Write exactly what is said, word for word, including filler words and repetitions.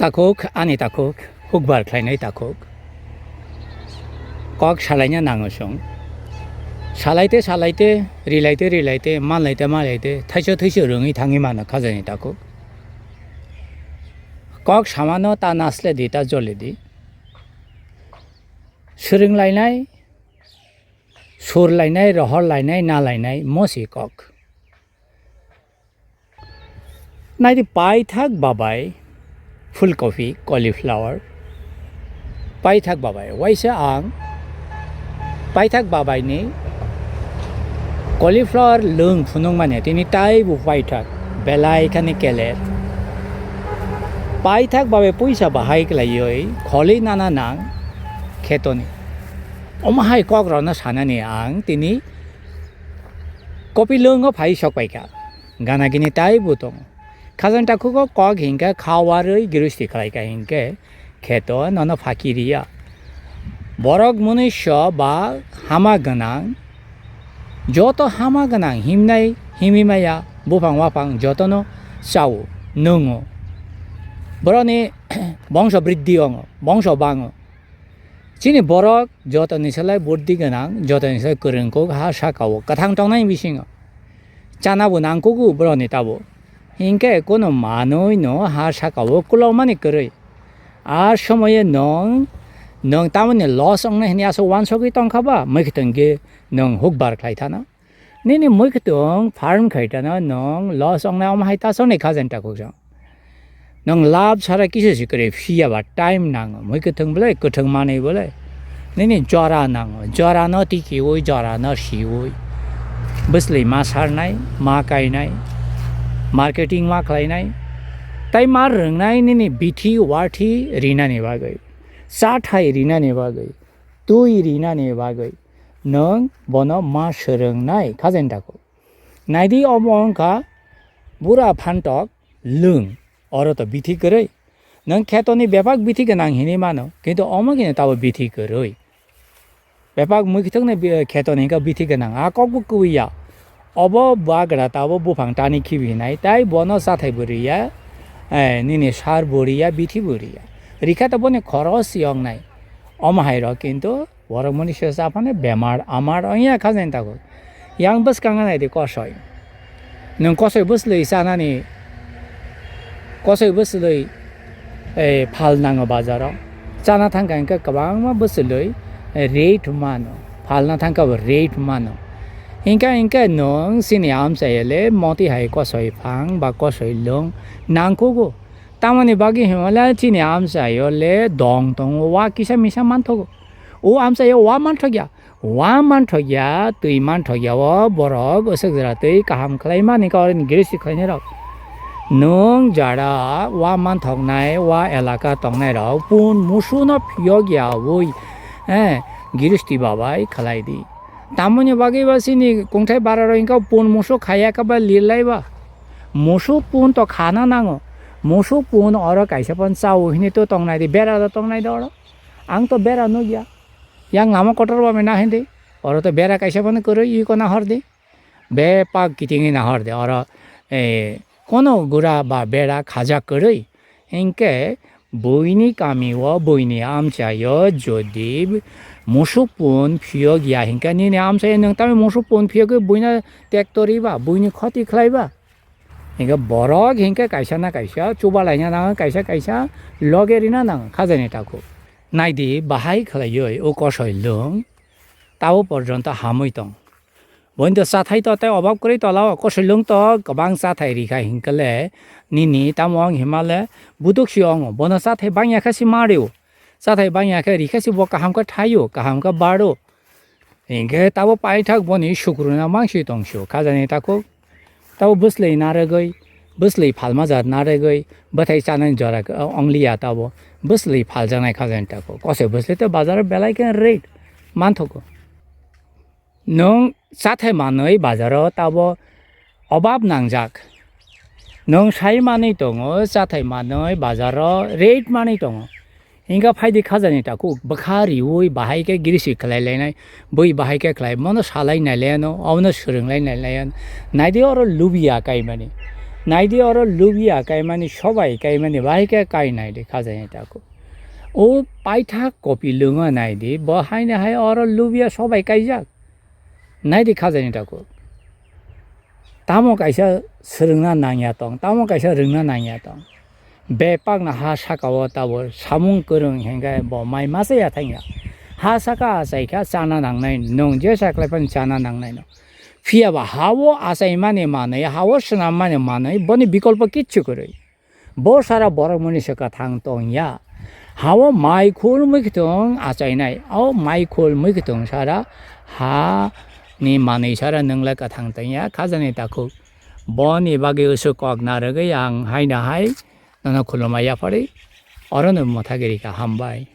Takhuk, ani takhuk, hukbar khlainai takhuk. Kok salaina nango chwng. Salaite, salaite, rilaite, rilaite, manlaite, manlaite, thaicho, thaicho rwngwi thangwi mano khajani takhuk. Kok samano ta nasle di, ta jole di. Swrwng lainai, sur lainai, rohor lainai, na lainai, mosi kok. Naidi paithak babai full kopi, cauliflower. Paithak babai, waisa ang paithak babai ni cauliflower lwng phunuk mani tini tai bu paithak belai khani keler. Paithak babai puisa bahai kwlaiwi kholi nana nang khetoni. Omo hai kok rokno sanani ang tini kopi lwngo phai sok paikha. Gana gini tai bo tongo. Khajani takhugo kok hinkhe kha warwi giristi khlaikha hinkhe kheto nono phaki riya. Borok munuiso ba hama gwnang, joto hama gwnang himnai himwi maya buphang waphang jotono chao, nwngo. Borokni bongso briddhi ongo, bongso bango. Chini borok jotoni slai buddhi gwnang, jotoni slai kwrwng kuk ha saka o kwthang tongnai bisingo. Chana bo nangkugo borokni tabo. Hinkhe kono manwi no ha saka o kulokmani kwrwi. A somoye nwng, nwng tamoni loss wngnai hwnwi aswk uansugwi tongkha ba, mwkhwtwng khe nwng hukbar khlai thana. Nini mwkhwtwng farm khai tana nwng loss wngnai omo hai ta soni khajan ta kuk jang. Nwng lab sara kisa si kwrwi phiya ba time nango. Mwkhwtwng bole kwthwng manwi bole. Nini jora nango. Jora no tikiwi, jora no siwi. Bwslwi ma sarnai, ma kainai, marketing ma khlainai. Tai ma rwngnai nini bithi wathi rinani bagwi. Chathai rinani bagwi. Twi rinani bagwi. Nwng bono ma swrwngnai khajan ta kuk. Naidi omo wngkha bura phantok lwng, oro to bithi kwrwi. Nwng khetoni bebak bithi gwnang hinwi mano, kintu omo khe tabo bithi kwrwi. Bebak mwkhwtwngni bi-, khetoni wngkha bithi gwnang, a kokbo kwbwi ya. Obo bagra tabo buphang tani khibi hinai, tai bono chathai bo riya, eh, nini sar bo riya, bithi bo riya. Rikha to boni khoros yoknai. Omo hai rok kintu Borok mani se saphane bemar amar ongya kha jani tago. Yang bwskango naidi kosoi. Nwng kosoi bwslwi chanani, kosoi bwslwi, eh, phal nango bazaro. Chana thangkha hinkhe kwbangma bwslwi, eh, rate mano. Phalna thangkha bo rate mano. Hinkhe, hinkhe nwng chini amchaiyale moti hai kosoi phang ba kosoi lwng nangkhugo. Tamoni bagwi himale chini amchaio le dong tongo, wa kisa misa manthogo. O amchaio wa manthokya, wa manthokya, twi manthokya o borok aswk jora twi kaham khlaimani kaurani giristi khlainai rok. Nwng jara wa manthoknai, wa elaka tongnai rok pun musuno phiyokya wi, eh, giristi babai khlai di. Tamoni bagwi ba chini kungthai bara rok hinkhe pun musu khaya khe ba lirlai ba. Musu pun to khana nango. Musu pun oro kaisa pon chao hini to tongnai di, bera da tongnai do oro. Ang to bera nukya. Yang lama kotor ba mena hindi. Oro to bera kaisa pon kwrwi iko nahor di. Be pak kitingwi nahor di. Oro, eh, kono gura ba bera khajak kwrwi. Hinkhe buini kami o buini amchaio jodi musuk pun phiyok ya hinkhe nini amchaio nwng tamni musuk pun phiyogwi buino tektori ba, buini khoti khlai ba. Hinkhe borok hinkhe kaisa na kaisa chuba laina nango, kaisa kaisa loge rina nango khajani takhuk. Naidi bahai khlaiwi o kosoi lwng tabo porjonto hamwi tong. Boino chathai to tei obab kwrwi tola o, kosoi lwng to kwbang chathai rikha hinkhe le nini tamo wng himale buduk si wngo, bono chathai bangya khe si ma rio, chathai bangya khe rikhe si bo kaham khe thaio, kaham khe baro. Hinkhe tabo paithak boni sukruna mangsi tongsio khajani takhuk. Tabo bwslwi narwgwi, bwslwi phalma jat narwgwi, bwthai chanani jora ongliya tabo, bwslwi phaljaknai khajani takhuk. Kosoi bwslwi tei bazaro belai khe rate manthogo. Nwng chathai manwi bazaro tabo obab nangjak. Nwng sai manwi tongo, chathai manwi bazaro rate manwi tongo. Hinkha phaidi khajani takhuk bwkha riui bahai khe girisi khlai lainai, bui bahai khe khlai, mono salai nai laiano, obono swrwng lai nai laiano. Naidi oro lubiya kaimani. Naidi oro lubia kaimani, sobai kaimani, bahai khe kai naidi khajani takhuk. O paithak kopi lwngo naidi, bo haino hai oro lubia sobai kaijak. Naidi khajani takhuk. Tamo kaisa swrwngna nangya tong, tamo kaisa rwngna nangya tong. Bepakno ha saka-o tabuk samung kwrwng hinkhe bo mai masa ya thangya. Ha saka achai kha chana nangnai, nwng jesa khlai phano chana nangnai no. Phiya ba ha-o achaimani manwi, ha-o swnammani manwi, boni bikolpo kichu kwrwi. Bo sara borok mwnwi se kwthang tongya. Ha-o mai khul mwkhwtwng achainai, o mai khul mwkhwtwng sara ha ni manwi sara nwng le kwthang tongya, khajani takhuk. Boni bagwi usuk kok narwgwi ang haino hai nono khulumma yapharwi orono mwthagwi rikha, hambai.